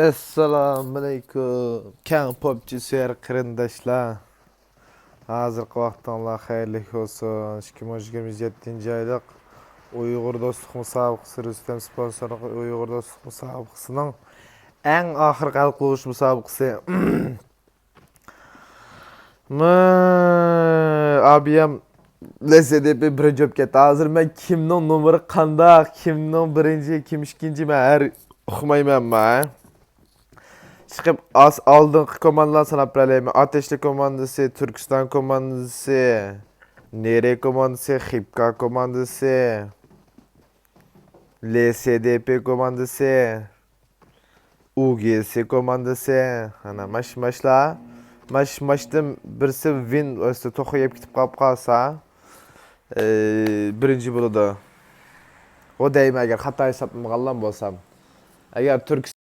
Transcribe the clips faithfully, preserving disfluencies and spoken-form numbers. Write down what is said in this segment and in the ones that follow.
ئەسسالامۇئەلەيكۇم، كەڭ پوپچى سۆيەر قېرىنداشلار. ھازىرقى ۋاقتىڭلار خەيرلىك بولسۇن. ئىككى مىڭ يىگىرمە يەتتىنچى ئايلىق ئۇيغۇر دوستلۇق مۇسابىقىسى، رۇستەم سپونسورلۇق ئۇيغۇر دوستلۇق مۇسابىقىسىنىڭ ئەڭ ئاخىرقى ھەل قىلغۇچ مۇسابىقىسى. مە، ئابىيام لسدپ بىرىنچى بولۇپ كەتتى. ھازىر مەن كىمنىڭ نومۇرى قانداق، كىمنىڭ بىرىنچى، كىم ئىككىنچى، مەن ھەر ئۇقمايمەن، مە. چىقىپ ئاس-، ئالدىنقى كوماندىلارنى ساناپ بېرەلەيمەن. ئاتەشلىك كوماندىسى، تۈركىستان كوماندىسى، نېرى كوماندىسى، خىبكا كوماندىسى، لسدپ كوماندىسى، ئۇگېسى كوماندىسى. ئانا، ماش-، ماشلا. ماش-، ماشتىن بىرسى ۋىن ئۆستى توخۇ يەپ كېتىپ قاپ قالسا، ئى، بىرىنچى بولىدۇ. ئۇ دەيمەن، ئەگەر خاتا ھېسابلىمىغانلام بولسام. ئەگەر تۈرك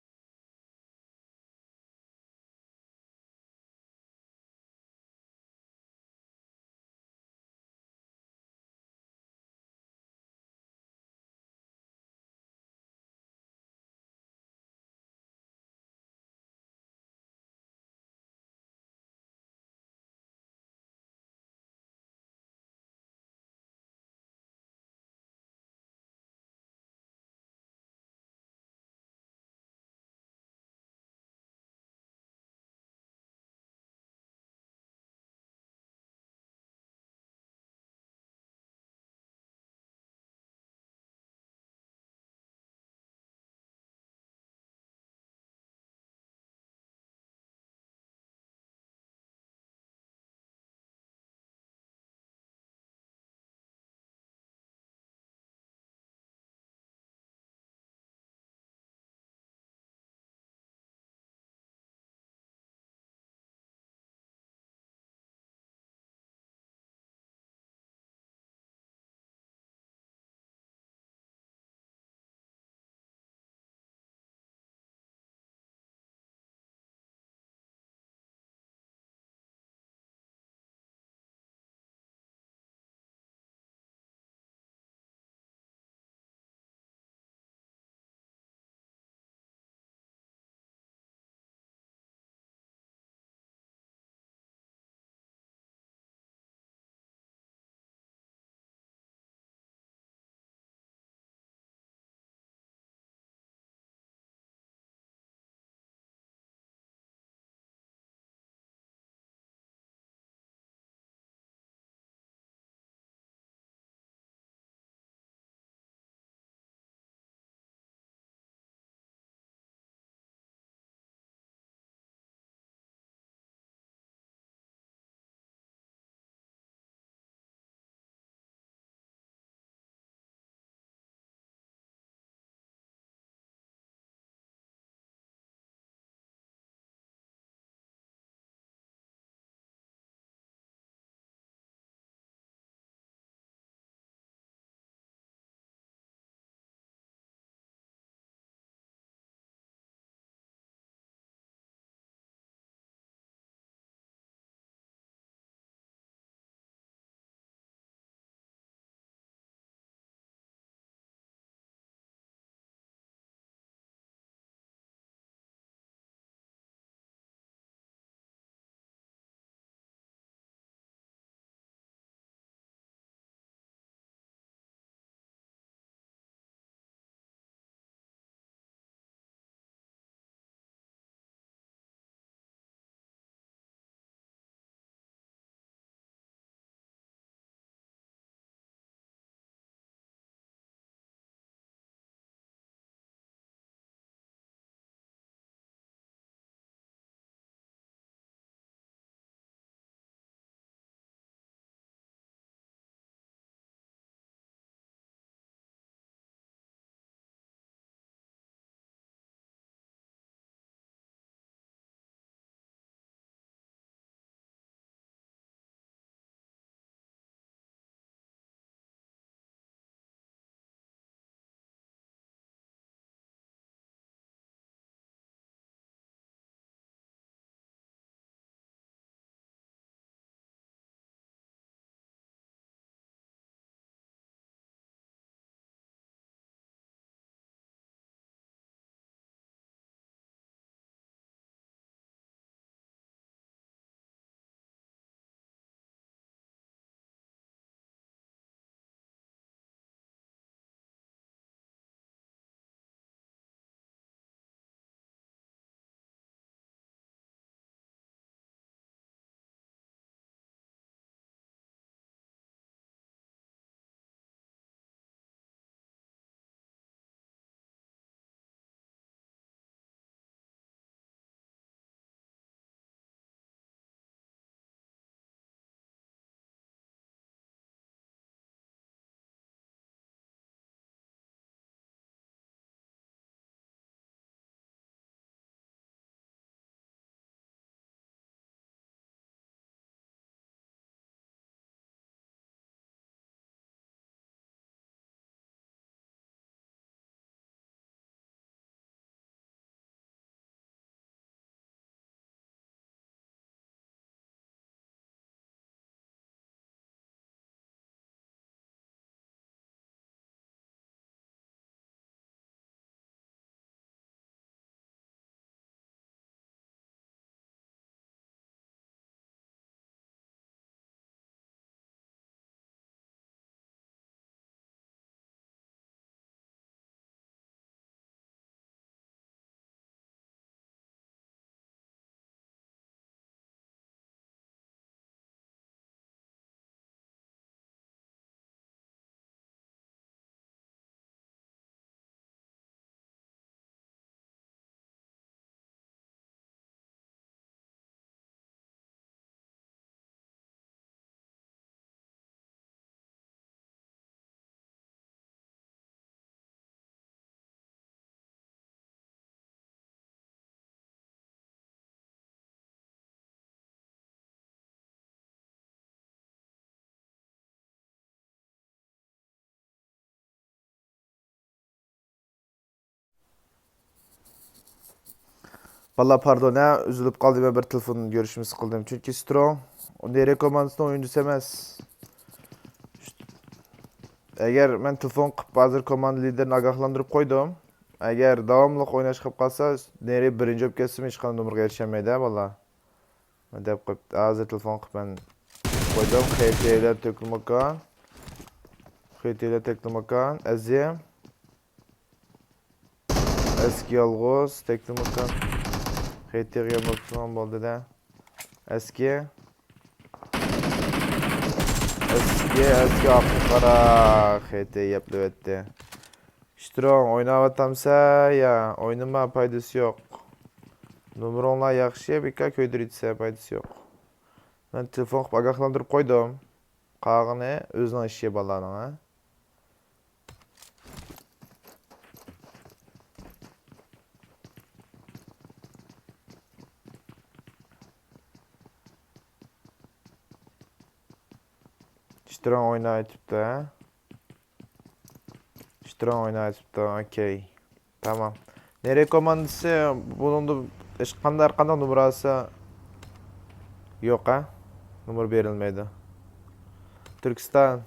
ۋاللا، پاردون ھە، ئۈزۈلۈپ قالدى، مەن بىر تېلېفون كۆرۈشمىسى قىلدىم. چۈنكى سترونگ نېرى كوماندىسىنىڭ ئويۇنچىسى ئەمەس. ئەگەر مەن تېلېفون قىلىپ ھازىر كوماندا لىدېرىنى ئاگاھلاندۇرۇپ قويدۇم. ئەگەر داۋاملىق ئويناش قىلىپ قالسا، نېرى بىرىنچى بولۇپ كەتسىمۇ ھېچقانداق نومۇرغا ئېرىشەلمەيدۇ، ھە، باللا. دەپ قويۇپتۇ. ھازىر تېلېفون قىلىپ مەن قويدۇم. خېتىلەر تۆكۈلمىكان. خېتىلەر تۆكۈلمىكان. ئەزىم. ئەسكى يالغۇز. تەكلىماكان. خېتىگە ياماپتىغان بولدى-دە. ئەسكى. ئەسكى، ئەسكى ئاققا قارا. خېتى يەپلىۋەتتى. شترونگ، ئويناۋاتامسە يا؟ ئوينىما، پايدىسى يوق. نومۇرۇڭلار ياخشى، بىكار كۆيدۈرۈۋېتىسە، پايدىسى يوق. مەن تېلېفون قىلىپ ئاگاھلاندۇرۇپ قويدۇم. قالغىنى ئۆزىنىڭ ئىشى بالىلارنىڭ، ھە؟ شترونگ ئويناۋېتىپتۇ، ھە؟ شترونگ ئويناۋېتىپتۇ، ئوكەي. تامام. نېرى كوماندىسى بۇنىڭدا ھېچقانداق، ھەرقانداق نومۇر ئالسا يوق، ھە؟ نومۇر بېرىلمەيدۇ. تۈركىستان.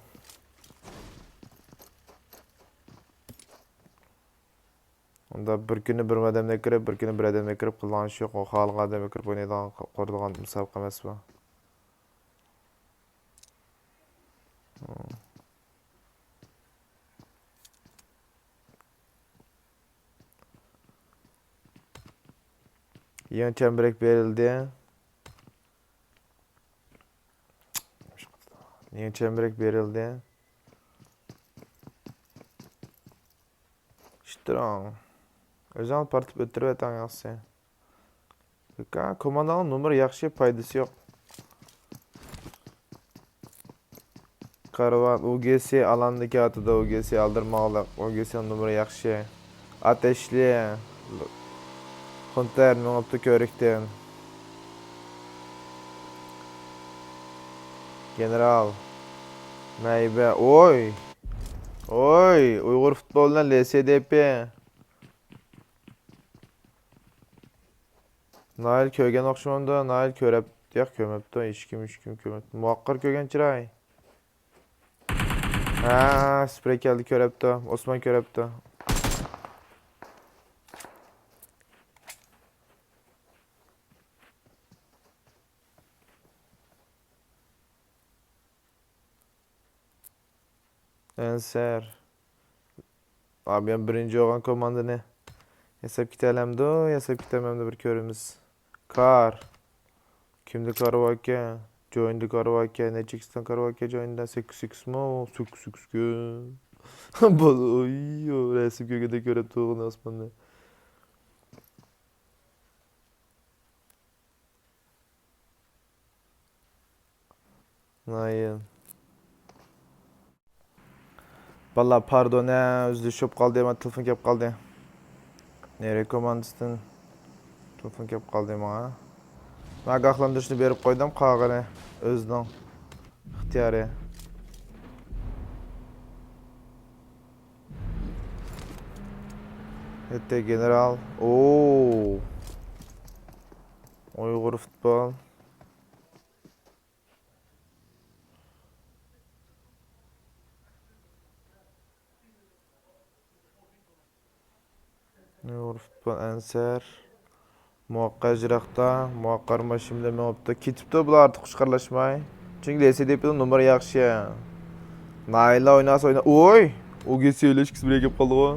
ئۇندا بىر كۈنى بىر ئادەمدە كىرىپ، بىر كۈنى بىر ئادەمدە كىرىپ قىلىدىغان ئىش يوق. ئۇ خالىغان ئادەمگە كىرىپ ئوينايدىغان، قۇرىدىغان مۇسابىقە ئەمەس بۇ. يېڭى چەمبىرەك بېرىلدى. يېڭى چەمبىرەك بېرىلدى. شترونگ. ئۆزۈڭ پارتلاپ ئۆتتۈرۈۋەتەڭ ياخشى. كوماندانىڭ نومۇرى ياخشى، پايدىسى يوق. كارۋان، ئۇ جى سى ئالاندا كېلىۋاتىدۇ، ئۇ جى سى ئالدىرىماڭلىق، ئۇ جى سىنىڭ نومۇرى ياخشى. ئاتەشلى. خۇنتەر مېڭىپتۇ كۆۋرۈكتىن. گېنېرال. مەيبە. ئوي! ئوي! ئۇيغۇر فۇتبولىنىڭ لېسېدېپى. ناھىل كۆرگەن ئوخشىمامدۇ؟ ناھىل كۆرەپ، ياق، كۆرمەپتۇ. ھېچكىم، ھېچكىم كۆرمەپتۇ. مۇۋەققەر كۆرگەن چىراي. ھە، سپرېي كەلدى، كۆرەپتۇ. ئوسمان كۆرەپتۇ. ئەنسەر. ئابىيان بىرىنچى بولغان كوماندىنى ياساپ كېتەلەمدۇ، ياساپ كېتەلمەمدۇ، بىر كۆرىمىز. كار. كىمدە كار باركەن؟ جويندا كار باركەن. نەچچە ئىكىستىن كار باركەن جويندا؟ سەككىز ئىكىسمۇ؟ سەككىز ئىكىسكەن. بولدى، ئوي، رەسىم كۆرگەندە كۆرۈپ تۇرغىنى ئاسماننى. نايىل. باللا، پاردون، ھە، ئۈزۈلۈش بولۇپ قالدى، مانا تېلېفون كەپ قالدى. نېرى كوماندىسىدىن تېلېفون كەپ قالدى ماڭا. مەن ئاگاھلاندۇرۇشنى بېرىپ قويدۇم، قالغىنى ئۆزىنىڭ ئىختىيارى. يەتتە گېنېرال. ئوو. ئۇيغۇر فۇتبول. ئۇيغۇر پۇتبول ئەنسەر. مۇۋەققەر يىراقتا، مۇۋەققەر ماشىنا بىلەن مېڭىپتۇ. كېتىپتۇ بۇلار ئارتۇق قۇشقارلاشماي. چۈنكى لېسىدېپىنىڭ نومۇرى ياخشى. ناھىيلا ئويناسا ئوينا-، ئوي! ئۇ جى سى ئۆلۈش كىسمىگە كېلىپ قالدىغۇ.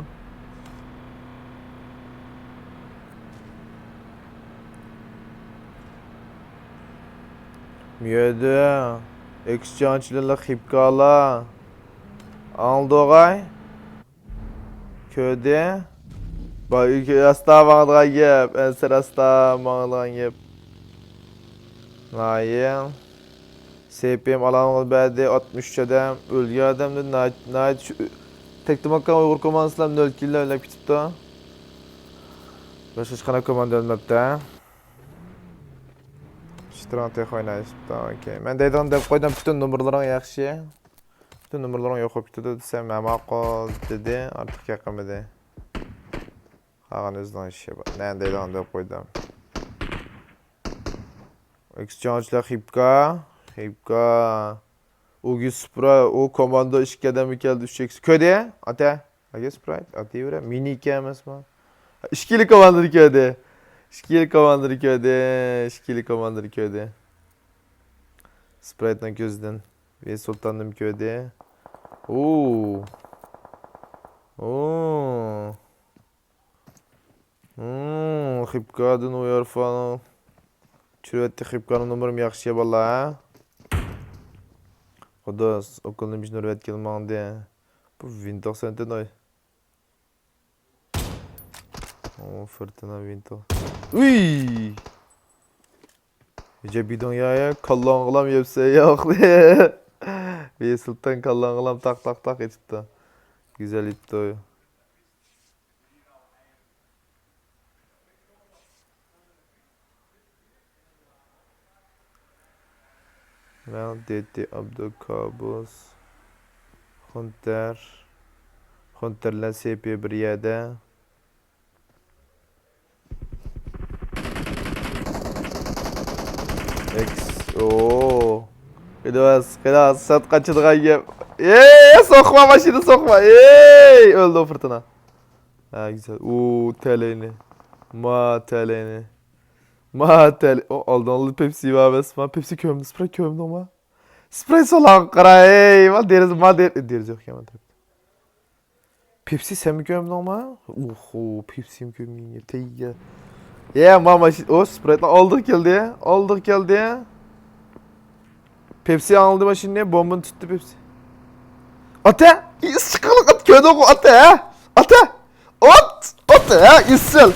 مۇ يەردە ئېكسچېنجلىلار، خىپكالار. ئاڭلىدىغاي. كۆردى. با-، ئاستا ماڭىدىغان گەپ. ئەنسەر ئاستا ماڭىدىغان گەپ. نايىل. سېپىم ئالانغا بەردى. ئاتمىش ئۈچ ئادەم. ئۆلگەن ئادەمدىن ناي-، نايىت شۇ-، تەكتىماكان ئۇيغۇر كوماندىسىلار نۆل كىللا ئويناپ كېتىپتۇ. باشقا ھېچقانداق كوماندا ئۆلمەپتۇ، ھە؟ شتران تېخى ئوينايسىپتۇ، ئوكەي. مەن دەيدىغان دەپ قويدۇم، پۈتۈن نومۇرلىرىڭ ياخشى. پۈتۈن نومۇرلىرىڭ يوق بولۇپ كېتىدۇ دېسەم، ھە، ماقۇل دېدى، ئارتۇق گەپ قىلمىدى. قالغان ئۆزىنىڭ ئىشى بار. نە دەيدىغان دەپ قويدۇم. ئېكسچېنجلار خىپكا. خىپكا. ئۇگىس سپراي، ئۇ كوماندا ئىككى ئادەمگە كەلدى، ئۈچ ئېكس. كۆدى؟ ئاتە. ئاكا سپرايت، ئاتىۋېرە. مىنى ئىكەن ئەمەسمۇ؟ ئىككىلا كوماندىنى كۆردى. ئىككىلا كوماندىنى كۆردى. ئىككىلا كوماندىنى كۆردى. سپرايتنىڭ كۆزىدىن. ۋى سۇلتاننىمۇ كۆردى. ئوو. ئوو. ھىم، خىپكادىن ئۇيارفانىڭ. چۈشۈرۈۋەتتى خىپكانىڭ نومۇرىمۇ ياخشى باللا، ھە؟ خۇدا، ئوكۇلنى مۇشۇ نۇرۋەتكىلا ماڭدى. بۇ ۋىنتوق سەنتىن ئاي. ئۇ فىرتىنا ۋىنتوق. ئۇي! ئىجە بىدىڭ يا، يا، كاللاڭغىلام يەپسە ياق. بى سۇلتان كاللاڭغىلام تاق، تاق، تاق ئېتىپتۇ. گۈزەل ئېتىپتۇ. مەن دېدى ئابدۇكابۇس. خۇنتەر. خۇنتەر بىلەن سېپى بىر يەردە. ئېكس. ئوو. خىلاس، خىلاس، سەت قاچىدىغان گەپ. ئېي، سوقما، ماشىنا سوقما. ئېي، ئۆلدى ئۇ فىرتىنا. ھە، گۈزەل. ئۇ، تەلەينى. ما تەلەينى. ما تەلەي. ئۇ، ئالدىڭدا پېپسى بار ئەمەسما؟ پېپسى كۆمدى، سپراي كۆمدۈڭما؟ سپراي سولاڭ قاراي. ما دېرىزە، ما دېر-، دېرىزە يوق ئىكەن، ما تەرەپتە. پېپسى سەنمۇ كۆمدۈڭما؟ ئوخو، پېپسىمۇ كۆمگەن گەپ. تەييار. يا، ما ماشىنا. ئۇ، سپرايتنىڭ ئالدىغا كەلدى. ئالدىغا كەلدى. پېپسى ئاڭلىدى ماشىنىنى، بومبىنى تۇتتى پېپسى. ئاتا! ئىس چىققانلىق ئات كۆردۈڭغۇ ئاتا، ھە؟ ئاتا! ئات! ئاتا، ھە؟ ئىسسىل!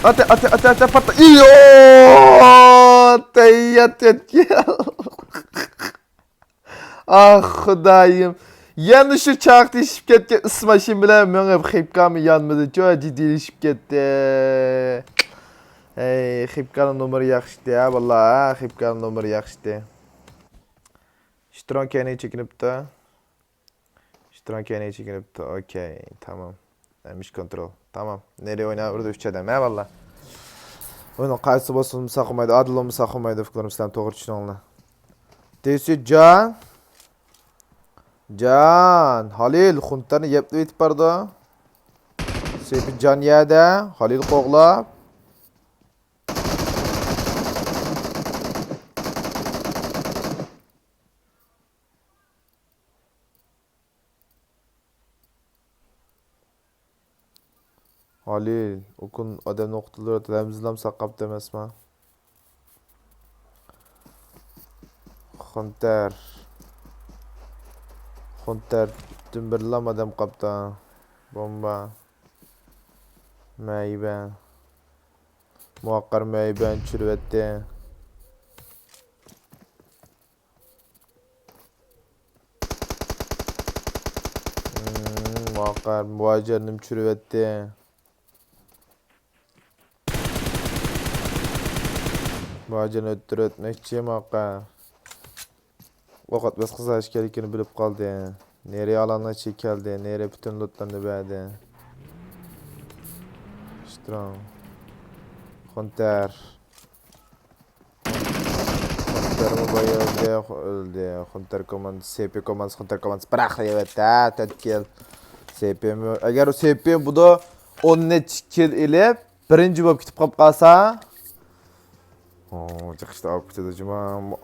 ئاتا، ئاتا، ئاتا، ئاتا، پارتلا-، ئىيو! تەييار تەتكە. ئاھ، خۇدايىم. يەنە شۇ چاقتىشىپ كەتكەن ئىس ماشىنا بىلەن مېڭىپ، خېپكامۇ يانمىدى، جۇ، جىددىيلىشىپ كەتتى. ھەي، خېپكانىڭ نومۇرى ياخشىتى، ھە، باللا، ھە، خېپكانىڭ نومۇرى ياخشىتى. شترون كەينىگە چېكىنىپتۇ. شترون كەينىگە چېكىنىپتۇ. ئوكەي، تامام. ھەمىشە كونترول. تامام. نېرى ئويناۋېرىدۇ ئۈچ ئادەم، ھە، باللا. ئويۇننىڭ قايسى بولسا بولمىسا قويمايدۇ، ئادىل بولمىسا قويمايدۇ، ئۇكىلىرىم، سىلەر توغرا چۈشىنىڭلار. دېسى جان. جان. ھالىل خۇنتەرنى يەپلىۋېتىپ بارىدۇ. سېپى جان يەردە. ھالىل قوغلاپ. ھالىل، ئۇكۇن ئادەمنى ئوقۇتۇلۇۋېرىدۇ، ھەمزىلام ساقاپتۇ ئەمەسما؟ خۇنتەر. خۇنتەردىن بىرلام ئادەم قاپتا. بومبا. مەيبە. مۇۋەققەر مەيبەنى چۈشۈرۈۋەتتى. مۇۋەققەر مۇھاجىرنى چۈشۈرۈۋەتتى. مۇھاجىرنى ئۆلتۈرۈۋەتمەكچى مۇۋەققەر. ئوق ئاتماس قىزلار ئىكەنلىكىنى بىلىپ قالدى. نېرى ئالانغا چېكىپ كەلدى. نېرى پۈتۈن لوتلارنى بەردى. شترام. خۇنتەر. خۇنتەرمۇ بايا ئۆلدى، ئۆلدى. خۇنتەر كوماندىسى، سېپى كوماندىسى، خۇنتەر كوماندىسى بىراق يەۋەتتى، ھە، تۆت كىل. سېپىمۇ، ئەگەر سېپى بۇدا ئون نەچچە كىل ئېلىپ، بىرىنچى بولۇپ كېتىپ قاپ قالسا، ئو، جىقىشتا ئاپىتىدۇ جۇما.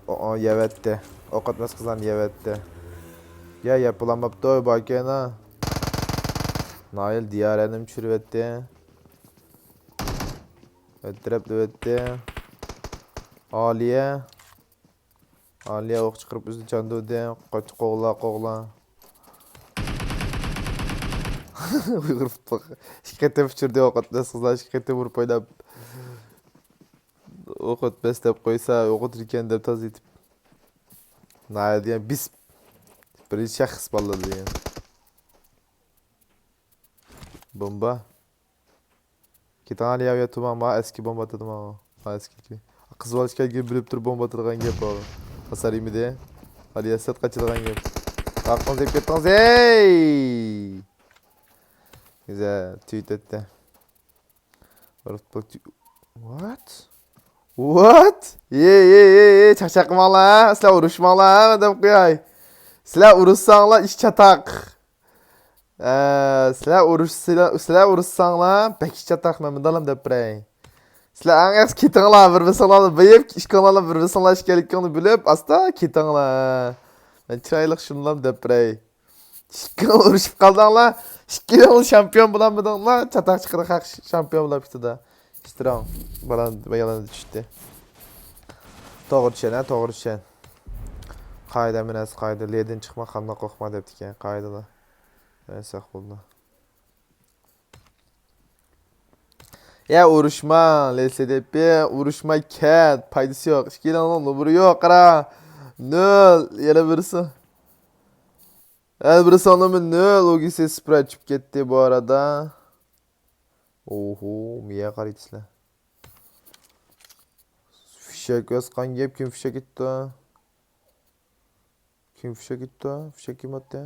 ئو، ئو، يەۋەتتى. ئوق ئاتماس قىزلارنى يەۋەتتى. يا، يەپ بولالماپتۇ، باركەنا. نايىل دىيارەنىمۇ چۈشۈرۈۋەتتى. ئۆتتۈرەپ دېۋەتتى. ئالىيە. ئالىيە ئوق چىقىرىپ ئۆزىنى چاندۇردى. قاچ، قوغلا، قوغلا. ئۇيغۇر فۇتبول. ئىككى قېتىم ئۇچۇردى ئوق ئاتماس قىزلار، ئىككى قېتىم ئۇرۇپ ئويناپ. ئوق ئاتماس دەپ قويسا، ئوق ئاتىدىكەن دەپ تازا ئېتىپ. نايە دېگەن بىس. بىرىنچى شەخس باللا دېگەن. بومبا. كېتىڭ ئالىيە، ئۇ يەر تۇرماڭ، مانا ئەسكى بومبا ئاتىدۇ مانا. مانا ئەسكى. قىز بالا ئىكەنگە بىلىپ تۇرۇپ بومبا ئاتىدىغان گەپ بار. ھاسار يېمىدى. ئالىيە سەت قاچىدىغان گەپ. قاققىڭىز دەپ كەتتىڭىز، ھەي! گۈزەل، تۈيت ئۆتتى. بىر فۇتبول تۈ-، What? What? يې، يې، يې، يې، چاقچاق قىلماڭلار، سىلەر ئۇرۇشماڭلار دەپ قوياي. سىلەر ئۇرۇشساڭلار ئىش چاتاق. ئە، سىلەر ئۇرۇش-، سىلەر، سىلەر ئۇرۇشساڭلار بەك ئىش چاتاق، مەن مۇنداقلا دەپ بېرەي. سىلەر ئەڭ ياخشى كېتىڭلار، بىر-بىرسىڭلارنى بېيىپ، ئىككىڭلارنىڭ بىر-بىرسىڭلار ئىكەنلىكىڭنى بىلىپ، ئاستا كېتىڭلار. مەن چىرايلىق شۇنداق دەپ بېرەي. ئىككىڭلار ئۇرۇشۇپ قالدىڭلار. ئىككىڭلار شامپىيون بولالمىدىڭلار. چاتاق چىقىرىق ھەق شامپىيون بولۇپ كېتىدۇ. ئىشتىراڭ. بالا، بالا چۈشتى. توغرا چۈشەن، ھە، توغرا چۈشەن. قائىدە مەنەس، قائىدە. لېدىن چىقما، خاندا قورقما دەپتىكەن. قائىدىلا. ئەي، ساق بولدى. يا ئۇرۇشما، لېسلى دېپى، ئۇرۇشما كەت، پايدىسى يوق. ئىككىلىنىڭ نومۇرى يوق، قارا. نۆل، يەنە بىرسى. يەنە بىرسى ئۇنىمۇ نۆل، ئوگىسى سپراي چۈشۈپ كەتتى بۇ ئارىدا. ئوھو، مىيە قارىيسىلەر. فىشەك ئاسقان گەپ، كىم فىشەك ئېتتى؟ كىم فىشەك ئېتتى؟ فىشەك كىم ئاتتى؟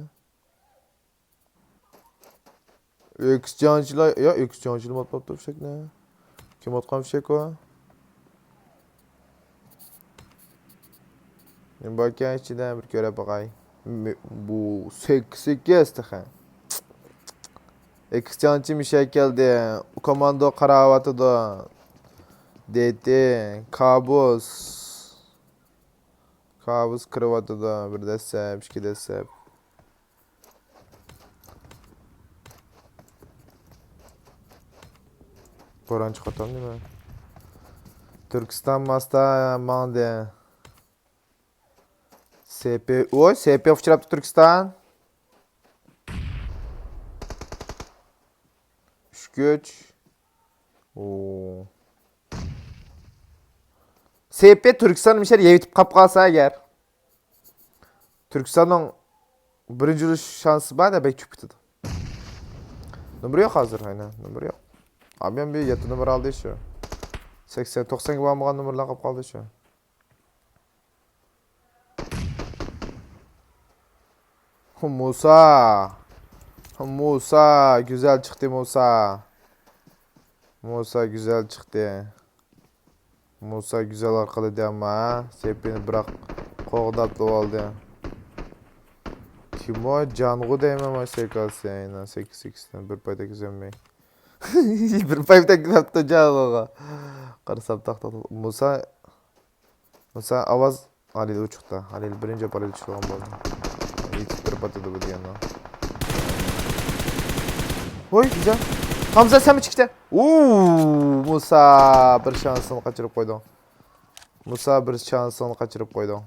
ئېكس جاڭچىلار، يا، ئېكس جاڭچىلار ئاتماپتۇ فىشەكنى. كىم ئاتقان فىشەك ئۇ؟ نېمە باركەن ئىچىدە، بىر كۆرۈپ باقاي. مې-، بۇ سەككىز سەككىز تېخى. ئېكس جاڭچى مىشەي كەلدى. كوماندو قاراۋاتىدۇ. دېتى، كابۇس. كابۇس كىرىۋاتىدۇ. بىر دەسسەپ، ئىككى دەسسەپ. بوران چىقىۋاتامدۇ نېمە؟ تۈركىستان ماستا ماڭدى. سېپى، ۋوي، سېپى ئۇچراپتۇ تۈركىستان. ئۈچ كۈچ. ئوو. سېپى تۈركىستان مىشەر يەۋېتىپ قاپ قالسا ئەگەر. تۈركىستاننىڭ بىرىنچى بولۇش شانسى بار دە، بەك چۈشۈپ كېتىدۇ. نومۇر يوق ھازىر، ئاينا، نومۇر يوق. ئابىيام بىر يەتتە نومۇر ئالدى شۇ. سەكسەن، توقسانغا بارمىغان نومۇرلار قاپ قالدى شۇ. مۇسا. مۇسا، گۈزەل چىقتى، مۇسا. مۇسا، گۈزەل چىقتى. مۇسا گۈزەل ئارقىلىدى ئەمما، ھە؟ سېپىنى بىراق قوغداپلا ئالدى. كىمۇ؟ جانغۇ دەيمەن مەن، سېكاسى، ئەينە، سېكىز سېكىزدىن بىر پايدا كۆزەلمەي. بىر پايدا كۆزەپتۇ جانغۇغا. قارىسام، تاق، تاق، تاق. مۇسا، مۇسا، ئاۋاز، ھالىل ئوچۇقتا. ھالىل بىرىنچى ھالىل چىقىدىغان بولدى. يېتىپ بىر پاتىدۇ بۇ دېگەننىڭ. ھوي، گۈزەل. ھامزە، سەنمۇ چىقتى. ئۇ، مۇسا بىر شانسىنى قاچۇرۇپ قويدۇڭ. مۇسا بىر شانسىنى قاچۇرۇپ قويدۇڭ.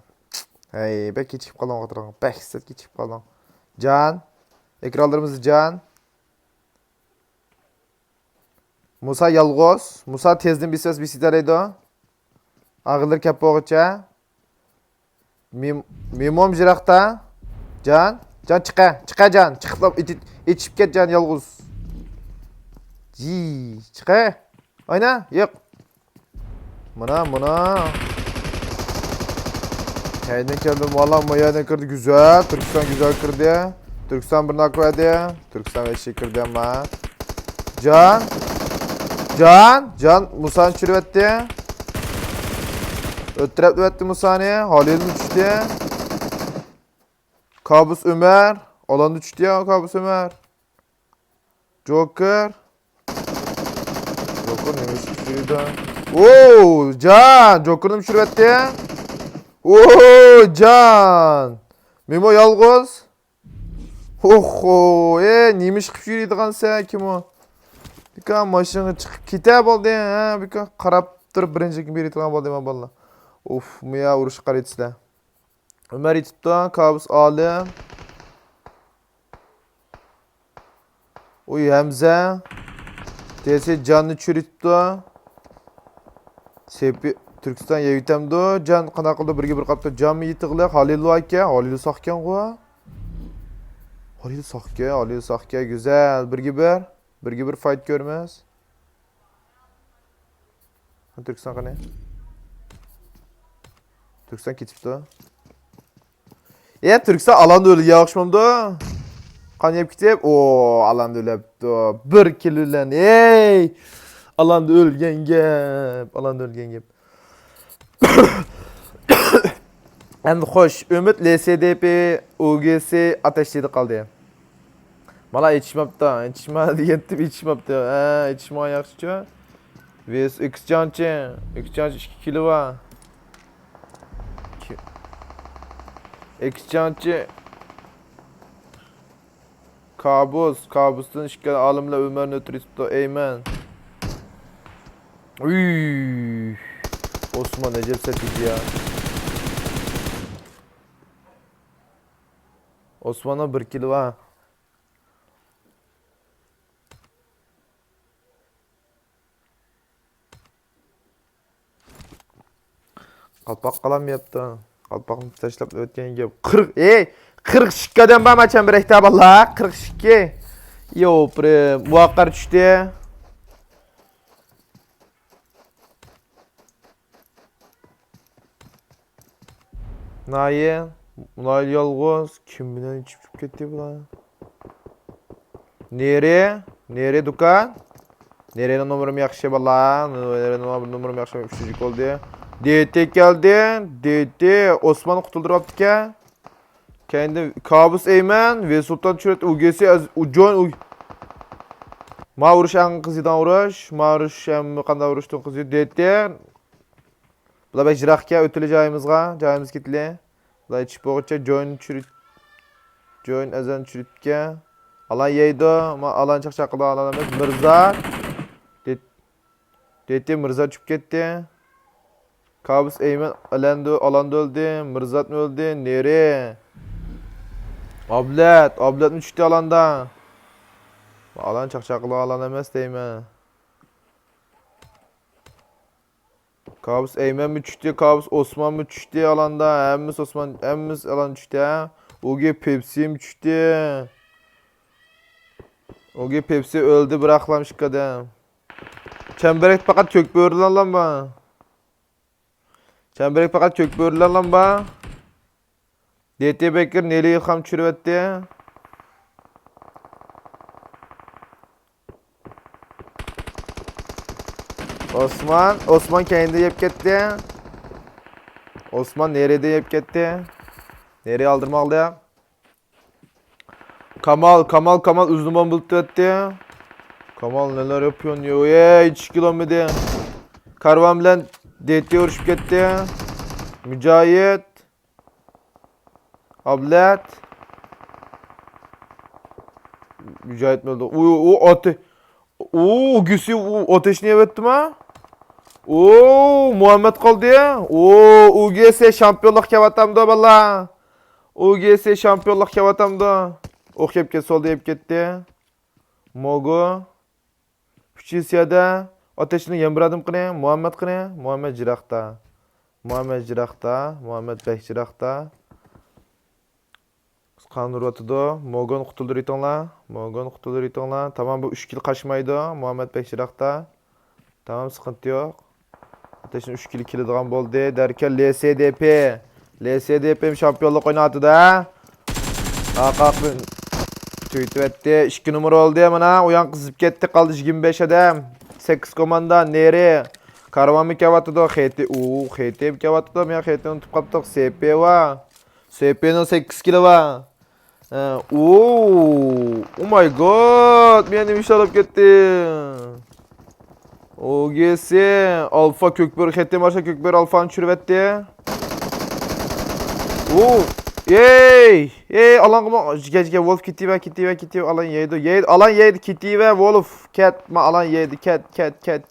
ھەي، بەك كېچىكىپ قالدىڭ، خاتىرىڭ. بەك سەت كېچىكىپ قالدىڭ. جان. ئېكرانلىرىمىزدا جان. مۇسا يالغۇز. مۇسا تېزدىن بىسەس بىسىتەلەيدۇ. ئاغىلىرى كەپ بولغۇچە. مىم-، مىموم يىراقتا. جان، جان چىقە، چىقە جان. چىقىپ ئېتىپ، ئېتىشىپ كەت جان يالغۇز. جى، چىقە. ئاينا، يوق. مانا، مانا. كەينىدىن كەلدىم، ۋاللا، ما يەردىن كىردى، گۈزەل. تۈركىستان گۈزەل كىردى. تۈركىستان بىر ناك بەردى. تۈركىستان ۋەھشىي كىردى ئەمما. جان. جان. جان. مۇسانى چۈشۈرۈۋەتتى. ئۆتتۈرۈۋەتتى مۇسانى. ھالىلمۇ چۈشتى. كابۇس ئۆمەر. ئالاندا چۈشتى يا، كابۇس ئۆمەر. جوكېر. جوكېر نېمە ئىش چۈشۈرىدۇ؟ ئوو، جان! جوكېرنى چۈشۈرۈۋەتتى. ئوو، جان! مېمو يالغۇز. ئوخو، ئې، نېمە ئىش قىلىپ يۈرىدىغان سەن، كىم ئۇ؟ بىكار ماشىنىغا چىقىپ كېتە بولدى، ھە، بىكار قاراپ تۇرۇپ بىرىنچىلىكنى بېرىدىغان بولدى، مانا بالىلار. ئوف، مۇيا ئۇرۇشقا قارايتىسىلەر. ئۆمەر يېتىپتۇ، كابۇس ئالىم. ئۇي، ھەمزە. تېسى جاننى چۈشۈرۈپتۇ. سېپى تۈركىستان يەۋېتەمدۇ؟ جان قانداق قىلدى؟ بىرگە بىر قاپتۇ. جانمۇ يېتىغلىق. ھالىل باركەن. ھالىل ساقكەنغۇ. ھالىل ساقكەن، ھالىل ساقكەن. گۈزەل. بىرگە بىر. بىرگە بىر فايت كۆرىمىز. تۈركىستان قېنى؟ تۈركىستان كېتىپتۇ. ئە، تۈركىستان ئالاندا ئۆلگەن ئوخشىمامدۇ؟ قان يەپ كېتىپ، ئو، ئالاندا ئۆلۈپتۇ. بىر كىل بىلەن، ئەي! ئالاندا ئۆلگەن گەپ، ئالاندا ئۆلگەن گەپ. ئەمدى خوش، ئۈمىد، لسدپ، ئۇگس ئاتەش تېگىدە قالدى. مانا ئېچىشماپتۇ، ئېچىشما دېگەنتىم، ئېچىشماپتۇ. ھە، ئېچىشمىغان ياخشىچۇ. ۋېس ئېكسچانچى، ئېكسچانچى ئىككى كىلو بار. ئېكسچانچى. كابۇس، كابۇستىن ئىككى ئالىملەر ئۆمەرنى ئۆتۈرۈپتۇ، ئەيمەن. ئۈي. ئوسمان ئەجەب سەت ئىدى يا. ئوسماننىڭ بىر كىلى بار. قالپاق قالام يەپتۇ. قالپاقنى تاشلاپ ئۆتكەن گەپ. قىرىق، ئەي، قىرىق ئىككى ئادەم بار ما چەمبىرەكتە باللا. قىرىق ئىككى. يو، پرې، مۇۋاققار چۈشتى. نايى، نايى يالغۇز. كىم بىلەن چىقىپ كەتتى بۇلار؟ نېرى، نېرى دۇكان. نېرىنىڭ نومۇرىمۇ ياخشى بالا. نېرىنىڭ نومۇرىمۇ ياخشى، ئۈچىنچى بولدى. دېتى كەلدى. دېتى ئوسمان قۇتۇلدۇرۇۋاپتىكەن. كەينىدىن كابۇس ئەيمەن، ۋېسۇلتان چۈرەت، ئۇگېسى، ئەز-، ئۇ-، جون، ئۇ-، ما ئۇرۇش ئەڭ قىزىيدىغان ئۇرۇش. ما ئۇرۇش ھەممە قانداق ئۇرۇشتىن قىزىيدۇ. دېتى. بۇلار بەك يىراقكەن، ئۆتىلى جايىمىزغا. جايىمىز كېتىلى. بۇلار ئېچىپ بولغۇچە جوين چۈرۈت-، جوين ئەزان چۈرۈتكە. ئالان يەيدۇ. ما ئالان چاقچاق قىلىدۇ، ئالان ئەمەس. مىرزا. دېت-، دېتى مىرزا چۈشۈپ كەتتى. كابۇس ئەيمەن ئالەندۇ-، ئالاندۇ ئۆلدى. مىرزاتمۇ ئۆلدى. نېرى. ئابلەت. ئابلەتمۇ چۈشتى ئالاندا. ئالان چاقچاق قىلىدۇ، ئالان ئەمەس دەيمەن. كابۇس ئەيمەنمۇ چۈشتى، كابۇس ئوسمانمۇ چۈشتى ئالاندا، ھەممىسى ئوسمان، ھەممىسى ئالان چۈشتى، ھە؟ ئۇگى پېپسىمۇ چۈشتى. ئۇگى پېپسى ئۆلدى، بىراقلام ئىككى ئادەم. چەمبىرەكتە پەقەت كۆك بۆرىلەرلا بار. چەمبىرەك پەقەت كۆك بۆرىلەرلا بار. دېتى بەكرى نېرى ئىلھام چۈشۈرۈۋەتتى. ئوسمان، ئوسمان كەينىدە يەپ كەتتى. ئوسمان نېرىدە يەپ كەتتى. نېرى ئالدىرىماقلىق. كامال، كامال، كامال ئۆزىنى بومبىلىتىۋەتتى. كامال نېلەر ياپىيون، يوي، ھېچ كېلەلمىدى. كارۋان بىلەن دېتى ئۇرۇشۇپ كەتتى. مۇجاھىد. ئابلەت. مۇجاھىد ئۆلدى. ئۇ، ئۇ ئاتى-، ئۇ ئۇگىسى ئۇ ئاتەشنى يەۋەتتىما؟ ئۇ مۇھەممەد قالدى. ئۇ ئۇگىسى شامپىيونلۇق كەۋاتامدۇ بالا؟ ئۇگىسى شامپىيونلۇق كەۋاتامدۇ؟ ئوخياپ كەت، سولدا يەپ كەتتى. موگو. ئۈچىنچى سىيادە ئاتەشنىڭ يەنە بىر ئادىمى قېنى؟ مۇھەممەد قېنى؟ مۇھەممەد جىراقتا. مۇھەممەد جىراقتا. مۇھەممەد بەك جىراقتا. قاندۇرۇۋاتىدۇ. موگون قۇتۇلدۇرۇۋېتىڭلار. موگون قۇتۇلدۇرۇۋېتىڭلار. تامام، بۇ ئۈچ كىل قاچمايدۇ. مۇھەممەد بەك جىراقتا. تامام، سىقىنتى يوق. ئاتەشنىڭ ئۈچ كىلى كېلىدىغان بولدى. دەركەل، لسدپ. لسدپ شامپىيونلۇق ئويناۋاتىدۇ، ھە؟ قاقاق تۈگىتىۋەتتى. ئىككى نومۇر بولدى. مانا، ئۇيان قىزىپ كەتتى. قالدى يىگىرمە بەش ئادەم. سەككىز كوماندا. نېرى. كارۋانمۇ كەۋاتىدۇ. خېتى، ئۇ، خېتى كەۋاتىدۇ. مەن خېتىنى ئۇنتۇپ قاپتۇق. سېپى ۋا. سېپىنىڭ سەككىز كىلى بار. ئە، ئوو، او ماي گاد، مېنى نېمە ئىش ئالاپ كەتتى؟ ئوگېسى، ئالفا كۆكبۆرە، خېتى مارشا كۆكبۆرە ئالفانى چۈشۈرۈۋەتتى. ئوو، ئېي، ئېي، ئالانغىمۇ، جىگە، جىگە، ۋولف كېتىۋە، كېتىۋە، كېتىۋە، ئالان يەيدۇ، يەيدۇ، ئالان يەيدۇ، كېتىۋە، ۋولف، كەت، ما، ئالان يەيدۇ، كەت، كەت، كەت،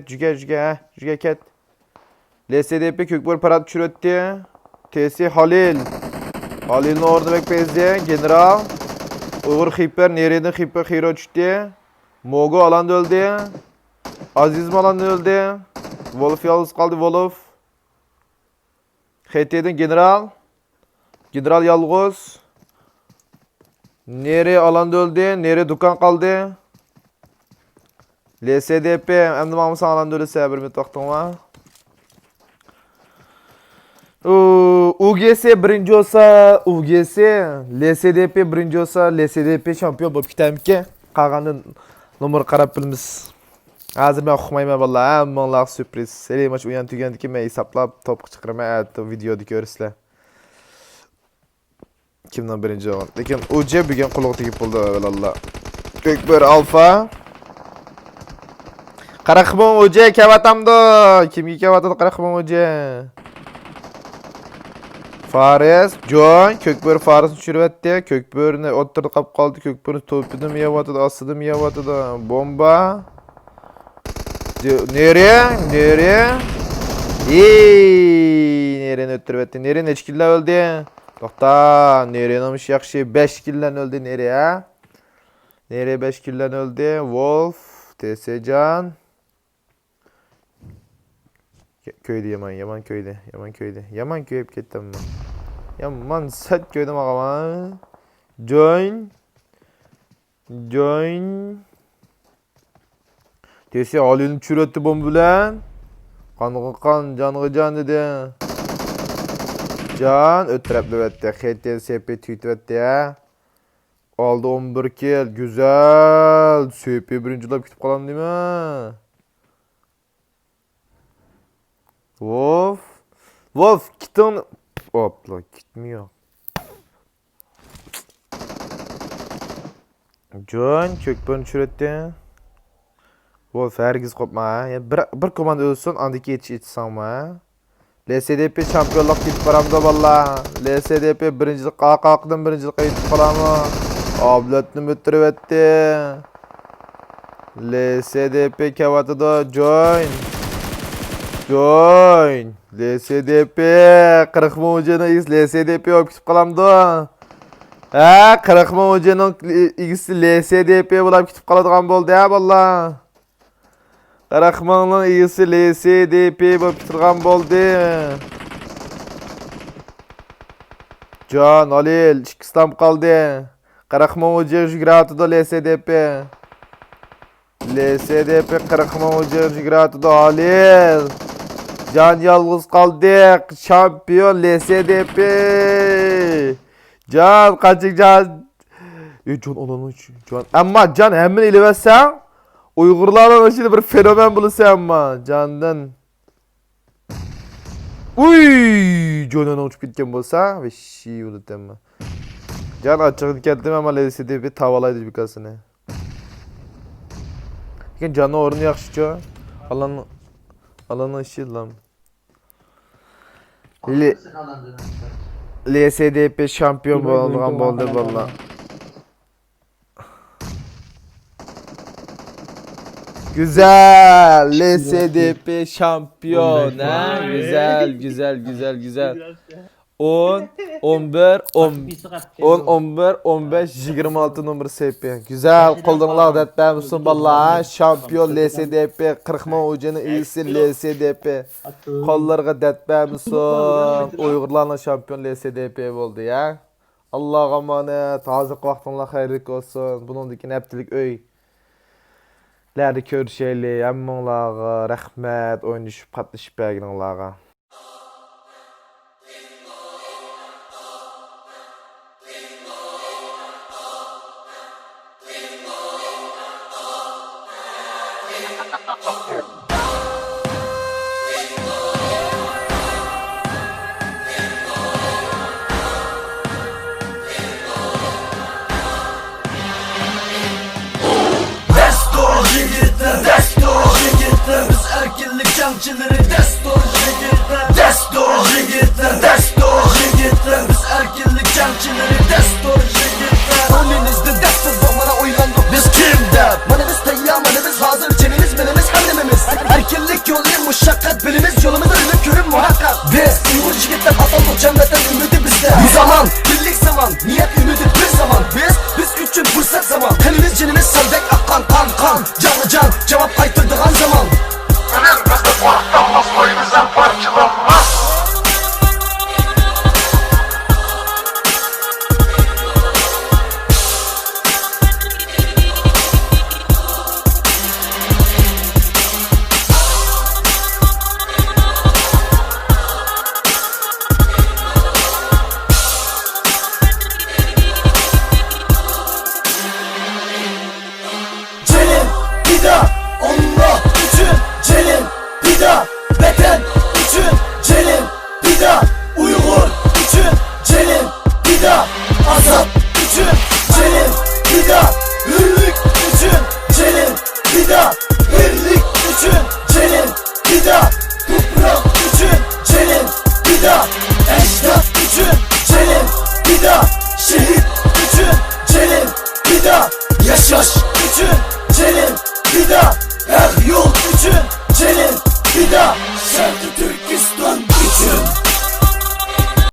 جۈگە، جۈگە، ھە، جۈگە، كەت. لسدپ كۆكبۆرە پارات چۈشۈرۈۋەتتى. تېسى خالىل. خالىلنىڭ ئورنى بەك بەزى. گېنېرال. ئۇيغۇر خىپەر، نېرىدىن خىپەر خىرو چۈشتى. موگو ئالاندا ئۆلدى. ئازىزمۇ ئالاندا ئۆلدى. ۋولف يالغۇز قالدى، ۋولف. خېتىدىن گېنېرال. گېنېرال يالغۇز. نېرى ئالاندا ئۆلدى، نېرى دۇكان قالدى. لسدپ، ئەمدى ماڭمىساڭ ئالاندا ئۆلىسەن، بىر مىنۇت ۋاقتىڭ بار. ئۇ، ئۇگېسى بىرىنچى بولسا، ئۇگېسى، لسدپ بىرىنچى بولسا، لسدپ شامپىيون بولۇپ كېتەرمىكىن؟ قالغاندىن نومۇر قاراپ بىلىمىز. ھازىر مەن ئۇقمايمەن باللا، ھەممىڭلارغا سۈرپرىز. سېلىم ئاچ ئۇيان تۈگەندىكىن مەن ھېسابلاپ توپقا چىقىرىمەن، ئەتە ۋىدېيودا كۆرىسىلەر. كىمنىڭ بىرىنچى بولغان؟ لېكىن ئۇجى بۈگۈن قولىغا تېگىپ بولدى، ئەۋەلاللا. كۆكبۆرە ئالفا. قىرىق مىڭ ئۇجى كەۋاتامدۇ؟ كىمگە كەۋاتىدۇ قىرىق مىڭ ئۇجى؟ فارس، جون، كۆكبۆرە فارسنى چۈشۈرۈۋەتتى. كۆكبۆرىنى ئوتتۇرىدا قاپ قالدى. كۆكبۆرىنى توپىدىمۇ يەۋاتىدۇ، ئاستىدىمۇ يەۋاتىدۇ. بومبا. دې-، نېرى، نېرى. ئېي، نېرىنى ئۆلتۈرۈۋەتتى. نېرى نەچچە كىللە ئۆلدى؟ توختا، نېرىنىڭ ئىشى ياخشى. بەش كىللەن ئۆلدى نېرى، ھە؟ نېرى بەش كىللەن ئۆلدى. ۋولف، تېسىجان. كۆيدى يامان، يامان كۆيدى، يامان كۆيدى. يامان كۆيۈپ كەتتىم. يامان سەت كۆيدۈم، ئاغام. جوين. جوين. تېسى ئالىينى چۈشۈرۈۋەتتى بومبا بىلەن. قانغا قان، جانغا جان دېدى. جان ئۆتتۈرەپلىۋەتتى. خېتى سېپى تۈگىتىۋەتتى، ھە. ئالدى ئون بىر كىل. گۈزەل. سېپى بىرىنچىلەپ كېتىپ قالامدىمەن. ۋوف. ۋوف، كىتىڭنى. ئوپلا، كىتمىيو. جون، كۆكبۆرىنى چۈشۈرەتتى. ۋوف، ھەرگىز قوپما، ھە؟ يا بىر، بىر كوماندا ئۆلسۇن، ئاندىن كېيىن ئېتىش، ئېتىشساڭمۇ، ھە؟ لسدپ چامپىيونلۇققا يېتىپ بارامدۇ، باللا؟ لسدپ بىرىنچىلىك، ئارقا-ئارقىدىن بىرىنچىلىككە يېتىپ قالامۇ؟ ئابلەتنى ئۆتتۈرۈۋەتتى. لسدپ كەۋاتىدۇ، جوين. جوين. لسدپ، قىرىق مىڭ ئۇجىنىڭ ئىگىسى لسدپ بولۇپ كېتىپ قالامدۇ؟ ھە، قىرىق مىڭ ئۇجىنىڭ ئىگىسى لسدپ بولۇپ كېتىپ قالىدىغان بولدى، ھە، باللا؟ قىرىق مىڭنىڭ ئىگىسى لسدپ بولۇپ كېتىدىغان بولدى. جان، ھالىل، ئىككى ئىسلام قالدى. قىرىق مىڭ ئۇجىغا يۈگۈرۈۋاتىدۇ لسدپ. لسدپ قىرىق مىڭ ئۇجىغا يۈگۈرۈۋاتىدۇ، ھالىل. جان يالغۇز قالدى. شامپىيون لسدپ. جان، قاچىق جان. ئى، جان، ئانانىڭ ئىچى، جان. ئەمما جان ھەممىنى ئېلىۋەتسەڭ، ئۇيغۇرلارنىڭ ئىچىدە بىر فېنومېن بولىسەن ئەمما، جاندىن. ئۇي، جان ئاناڭ ئۇچۇپ كەتكەن بولسا، ۋەششى بولىدۇ ئەمما. جان ئاچچىقىدىن كەتتىم، ئەمما لېسىدى بىر تاۋالايدۇ بىكاسىنى. لېكىن جاننىڭ ئورنى ياخشىچۇ. ئالان، ئالاننىڭ ئىچى لام. لې-، لسدپ شامپىيون بولىدىغان بولدى، باللا. گۈزەل، لسدپ شامپىيون، ھە؟ گۈزەل، گۈزەل، گۈزەل، گۈزەل. ئون، ئون بىر، ئون، ئون، ئون بىر، ئون بەش، يىگىرمە ئالتە نومۇر سېپى. گۈزەل، قوللىرىڭلارغا دەرد بەرمىسۇن، باللا، ھە؟ شامپىيون لسدپ، قىرىق مىڭ ئۇجىنىڭ ئىگىسى لسدپ. قوللىرىغا دەرد بەرمىسۇن. ئۇيغۇرلارنىڭ شامپىيون لسدپ بولدى، يا. ئاللاغا ئامانەت، ھازىرقى ۋاقتىڭلار خەيرلىك بولسۇن. بۇنىڭدىن كېيىن ھەپتىلىك ئۆيلەردە كۆرۈشەيلى. ھەممىڭلارغا رەھمەت، ئوينىشىپ، قاتنىشىپ بەرگىنىڭلارغا. دەستۇر يىگىتلەر، دەستۇر يىگىتلەر، بىز ئەركىنلىك جەڭچىلىرى، دەستۇر يىگىتلەر، دەستۇر يىگىتلەر، دەستۇر يىگىتلەر، بىز ئەركىنلىك جەڭچىلىرى، دەستۇر يىگىتلەر. ئورنىمىزدا دەستۇر بوغمانا ئويلاندۇق بىز كىم دەپ. مانا بىز تەييار، مانا بىز ھازىر، جېنىمىز، مېلىمىز، ھەممىمىز. ئەركىنلىك يولى مۇشەققەت، بىلىمىز يولىمىزدا ئۈمىد كۆرۈپ مۇھەققەق. بىز ئۇيغۇر يىگىتلەر ئاتالدۇق جەننەتنىڭ ئۈمىدى بىزدە. بۇ زامان، بىرلىك زامان، نىيەت ئۈمىدى بىر زامان. بىز، بىز ئۈچۈن پۇرسەت زامان، قېنىمىز جېنىمىز سەلدەك ئاققان قان، قان. جانغا جان، جاۋاب قايتۇرىدىغان زامان. ئۆلۈم بىزنى قورقۇتالماس، پىدا، ھۆرلۈك ئۈچۈن جېنىم پىدا، بىرلىك ئۈچۈن جېنىم پىدا، تۇپراق ئۈچۈن جېنىم پىدا، ئەجداد ئۈچۈن جېنىم پىدا، شېھىت ئۈچۈن جېنىم پىدا، ياشاش